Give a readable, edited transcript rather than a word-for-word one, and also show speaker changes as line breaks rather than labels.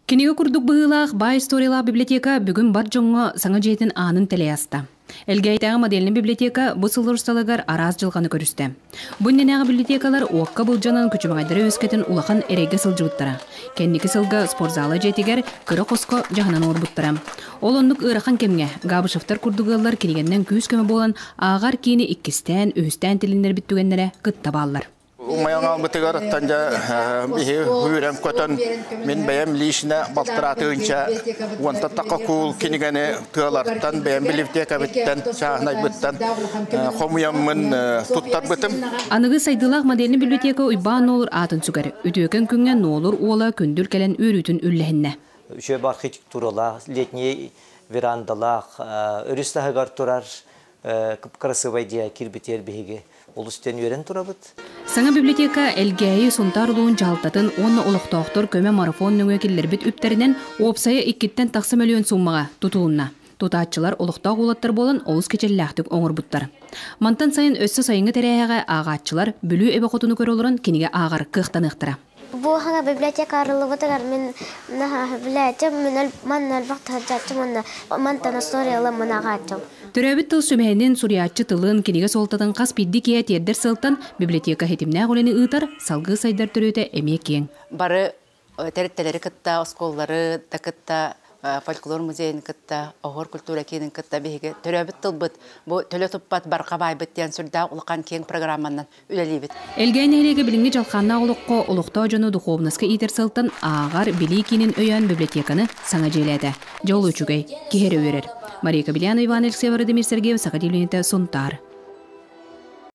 Кинигэ курдук быһыылаах баай историялаах библиотека бүгүн бар дьоҥҥо саҥа дьиэтин аанын тэлэйэ аста. Элгээйитээҕи модельнай библиотека бу сыллар усталарыгар араас дьылҕаны көрүстэ. Бу иннинээҕи библиотекалар уокка былдьанан күчүмэҕэйдэри үөскэтэн улахан эрэйгэ сылдьыбыттара. Кэнники сылга спортзала дьиэтигэр кыра хоско дьаһанан олорбуттара. Ол оннук ыарахан кэмҥэ Габышевтар курдук ыаллар кинигэннэн күүс-көмө буолан ааҕар киини иккистээн, үһүстээн тилиннэрбит түгэннэрэ кытта бааллар.
Умайан хаалбытыгар тандьа биһи үүрэн көтөн мин бэйэм лично балтараатыынча уонтан тахха куул кинигэни тыалартан бэйэм библиотекабыттан чааһынайбыттан хомуйаммын туттарбытым.
Аныгы сайдыылаах модельный библиотека Уйбаан Нуолур аатын сүгэр. Үтүөкэн күҥҥэ Нуолур уола күндүл кэлэн үөрүүтүн үллэһиннэ.
Үчүгэй архитектуралаах, летний верандалаах, өрүс таһыгар турар кып-кырасыабай дьиэ киирбитигэр биһиги олус диэн үөрэн турабыт.
Саҥа библиотека Элгээйи Сунтаар улууһун дьаһалтатын уонна олохтоохтор көмө марафон нөҥүө киллэрбит үптэринэн уопсайа иккиттэн тахса мөлүйүөн сууммаҕа тутулунна. Тутааччылар олохтоох уолаттар буолан олус кичэллээхтик оҥорбуттар. Мантан сайын өссө сайыҥҥы тэрээһэҕэ ааҕааччылар Бүлүү эбэ хотуну көрө олорон кинигэ ааҕар кыахтаныахтара.
Бу саҥа библиотека арыллыбытыгар мин наһаа сөбүлээтим. Мин манна элбэх таһырдьааччым уонна мантан историялармын ааҕааччым.
Төрөөбүт тыл сүмэһинин, суруйааччы тылын, кинигэ суолтатын хас биирдии киһи тиэрдэр сыалтан библиотека ситимнээх үлэни ыытар, салгыы сайдар төрүөтэ эмиэ киэҥ.
Бары тэрилтэлэри кытта, оскуолалары да кытта фольклор музейын кытта, оһуор культура киинин кытта биһиги төрөөбүт тылбыт бу төлө туппат барҕа баайбыт диэн сүрдээх улахан киэҥ программанан үлэлиибит.
Элгээн нэһилиэгэ билиҥҥи дьалхааннаах олоххо олохтоох дьону духуобунаска иитэр сылтан ааҕар билии киинин өйөөн библиотеканы саҥа дьиэлээтэ. Дьол үчүгэй, киһи эрэ үөрэр. Мария Кобеляна, Иван Алексеев, Владимир Сергеев, Саха телевидениетэ, Сунтаар.